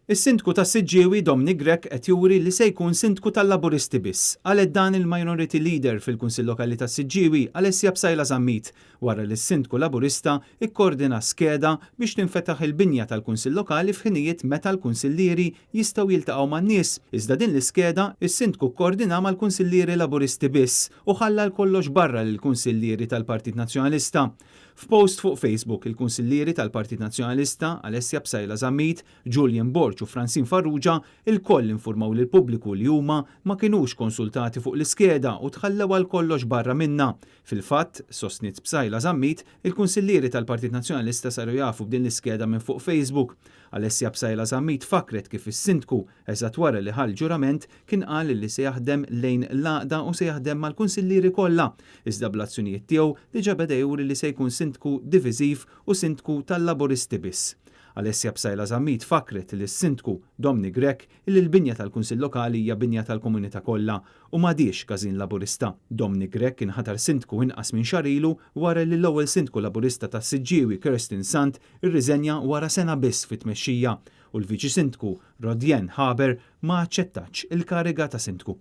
Is-Sindku tas-Siġġiewi Dominic Grech qed juri li se jkun Sindku tal-Laburisti biss. Qalet dan il-Minority Leader fil-Kunsill Lokali tas-Siġġiewi Alessia Psaila Zammit wara li s-Sindku Laburista ikkordina skeda biex tinfetaħ il-binja tal-Kunsill Lokali f'ħinijiet meta l-Kunsillieri jistgħu jiltaqgħu man-nies. Iżda din l-iskeda s-Sindku kkordinha mal-Kunsillieri Laburisti biss u ħalla għal kollox barra lill-Kunsillieri tal-Partit Nazzjonalista. F'post fuq Facebook, il-Kunsillieri tal-Partit Nazzjonalista Alessia Psaila Zammit, Julian Borg u Francine Farrugia lkoll infurmaw lill-pubbliku li huma ma kinux konsultati fuq l-iskeda u tħallew għal kollox barra minnha. Fil-fatt, sostniet Psaila Zammit, il-Kunsillieri tal-Partit Nazzjonalista saru jafu b'din l-iskeda minn fuq Facebook. Alessia Psaila Zammit fakkret kif is-Sindku, eżatt wara li ħa l-ġurament, kien qal li se jaħdem lejn l-għaqda u se jaħdem mal-kunsillieri kollha, iżda bl-azzjonijiet tiegħu diġà beda juri li se jkun sindku diviżiv u sindku tal-Laburisti biss. Alessia Psaila Zammit fakkret lis-Sindku Domni Grech illi l-binja tal-Kunsill Lokali hija binja tal-komunità kollha u m'għadhiex każin Laburista. Domni Grech inħatar sindku inqas minn xahar ilu wara li l-ewwel sindku Laburista tas-Siġġiewi Kirsten Sant irriżenja wara sena biss fit-tmexxija u l-Viċi Sindku Rodianne Haber ma aċċettatx il-kariga ta' Sindku.